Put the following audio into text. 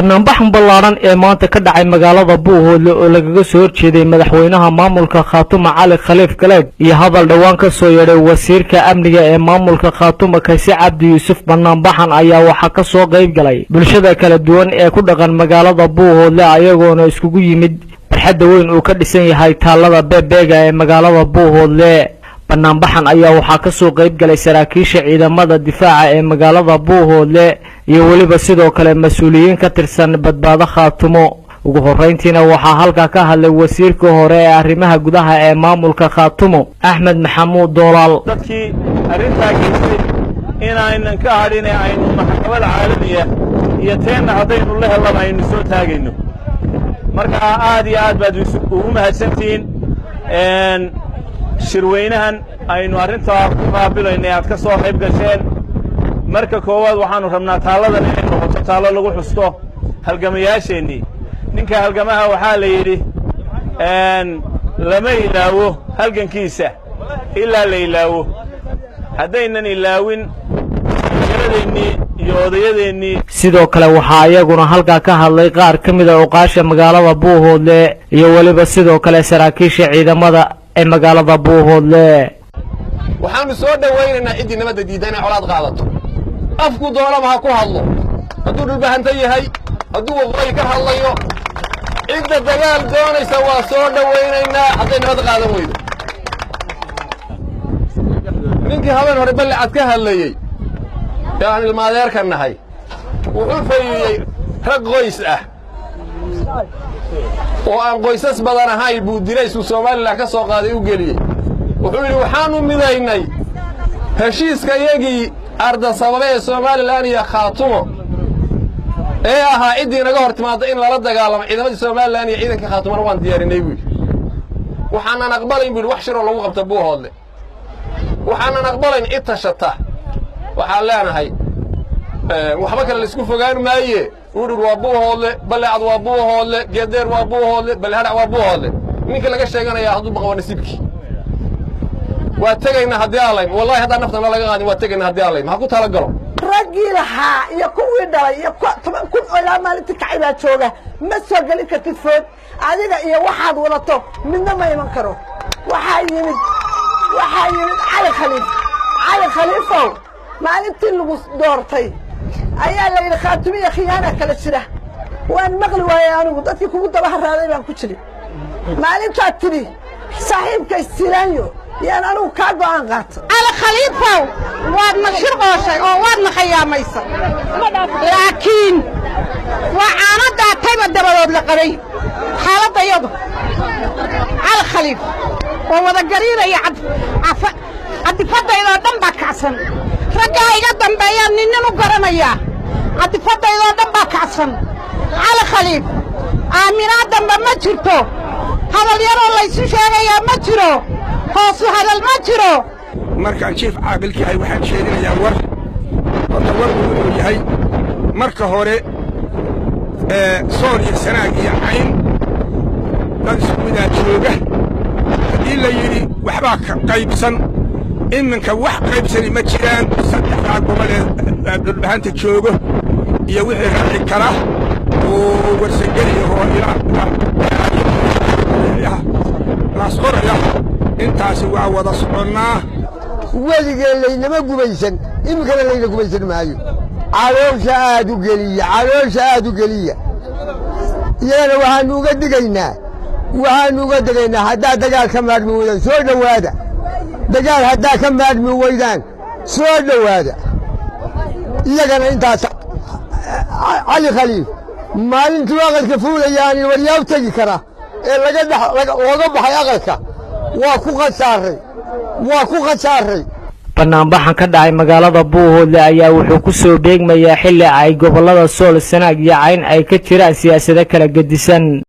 Banaanbaxan ballaaran ee maanta ka dhacay magaalada Buuhoodle oo lagaga soo horjeeday madaxweynaha maamulka Khaatuma, Cali Khaliif Galeed, iyo hadal dhowaan ka soo yeedhay wasiirka amniga ee maamulka Khaatuma, Kayse Cabdi Yuusuf. Banaanbaxan ayaa waxaa ka soo qayb galay bulshada kala duwan ee ku dhaqan magaalada Buuhoodle, ayagoona iskugu yimid barxadda weyn uu ka dhisan yahay taalada Beebeega ee magaalada Buuhoodle. Banaanbaxan ayaa waxaa ka soo qayb galay saraakiisha ciidamada difaaca ee magaalada Buuhoodle iyo weliba sidoo kale mas-uuliyiin ka tirsan Badbaado Khaatumo. Ugu horeyntiina waxaa halkaa ka hadlay wasiirka hore ee arrimaha gudaha ee maamulka Khaatumo, Axmed Maxamuud Doolaal. Dadkii arrintaa geystay inaynan ka hadhine aynu maxkamada caalamiya iyo teenna haddaynu la hellaba aynu soo taagayno. Marka aad iyo aad baad ugu mahadsantihiin shirweynahan aynu arrintaa ku qaabilaynay aad ka soo qayb gasheen. Marka koowaad, waxaannu rabnaa taalladan inay noqoto taallo lagu xusto halgamayaasheennii. Ninka halgamaha waxaa la yidhi lama ilaawo halgankiisa ilaa la ilaawo. Haddaynan ilaawin dhallinyaradeennii iyo odayadeennii. Sidoo kale waxaa iyaguna halkaa ka hadlay qaar ka mid a oqaasha magaalada Buuhoodle iyo weliba sidoo kale saraakiisha ciidamada ee magaalada Buuhoodle. Waxaannu soo dhowaynaynaa ciddii nabadda diidda inay colaad qaadato. Afku doonaba ha ku hadlo, hadduu Dhulbahanta yahay, hadduu Waqooyi ka hadlayo, cidda dagaal doonaysa waa soo dhowaynaynaa hadday nabad qaadan weydo. Ninkii habeen hore Ballicad ka hadlayey ee aan ilmaadeerka nahay wuxuu fayiyey rag qoys ah oo aan qoysas badan ahayn buu dilaysuu Somalilan ka soo qaaday u geliyey. Wuxuu yidhi, "Waxaannu midaynay heshiiska iyagii Ardasababe ee Somalilan iyo Khaatumo ee ahaa ciddii naga hor timaadda in lala dagaalamo. Ciidamadii Somalilan iyo ciidankii Khaatumana waan diyaarinay," buu yidhi. "Waxaanan aqbalayn," bu yidhi, "wax shiroo lagu qabta Buuhoodle. Waxaanan aqbalayn cid tashata." Waxaan leenahay, waxba kale laisku fogaan maaye, Udhur waa Buuhoodle, Ballecad waa Buuhoodle, Geedeer waa Buuhoodle, Balhadhac waa Buuhoodle. Ninka laga sheeganayaa hadduu baqa waa nasiibkii. Waa tegaynaa haddii Allayn, wallahi haddaan naftana laga qaadin waa tegaynaa haddii Allayn. Ha ku talagalo. Raggii lahaa iyo kuwii dhalay iyo 10,000 oo ilaa maalintii kacay baa jooga. Ma soo gelin kartid food, adiga iyo waxaad wadato midna ma iman karo. Waxaa yimid Cali Khaliif. Cali Khaliifow, maalintii lagu doortay ayaa la yidhi Khaatumiya khiyaana kala jira. Waan maqli waayey anigu, dadkii kugu daba haraaday baan ku jiri. Maalintaad tidhi saaxiibkay Silaanyo yaan anigu kaa go'aan qaato. Cali Khaliifow, waadna shirqooshay oo waadna khayaamaysay, laakiin waa caano daatayba dabadood la qabay xaaladdayadu. Cali Khaliif oo wada gariiraya, cadifaddaydoo dhan baa kacsan. Raggaa iga dambeeyaa ninnin u garanayaa, cadifaddaydoo dhan baa kacsan. Cali Khaliif, aaminaa dambe ma jirto, hadal yaroo laysu sheegayaa ma jiro, hoosu hadal ma jiro. Markaan jiif caaqilka yahay, waxaan jeedinayaa war. Horta warku wuxuu yahay, marka hore, Sool iyo Sanaag iyo Cayn dad isku midaa jooga. Haddii la yidhi waxbaa ka qaybsan, iminka wax qaybsani ma jiraan. Saddexdaa gobol ee Dhulbahanta joogo iyo wixii raaci kara oo Warsangeliya oo ilaa Laasqoraya, intaasi waa wada soconnaa. Weligeen laynama gumaysan, iminkana layna gumaysan maayo. Caloosha aad u geliya, caloosha aad u geliya. Iyagana waxaannu uga digaynaa, waxaannu uga digaynaa, haddaad dagaal ka maarmi weydaan, soo dhowaada. Dagaal haddaa ka maarmi weydaan, soo dhowaada. Iyagana intaas. Cali Khaliif maalintuu aqalka fuulayaani waryaab tegi kara ee laga dhex looga baxay aqalka, waa ku khasaaray, waa ku khasaaray. Banaanbaxan ka dhacay magaalada Buuhoodle ayaa wuxuu ku soo beegmayaa xilli ay gobollada Sool, Sanaag iyo Cayn ay ka jiraan siyaasado kala gedisan.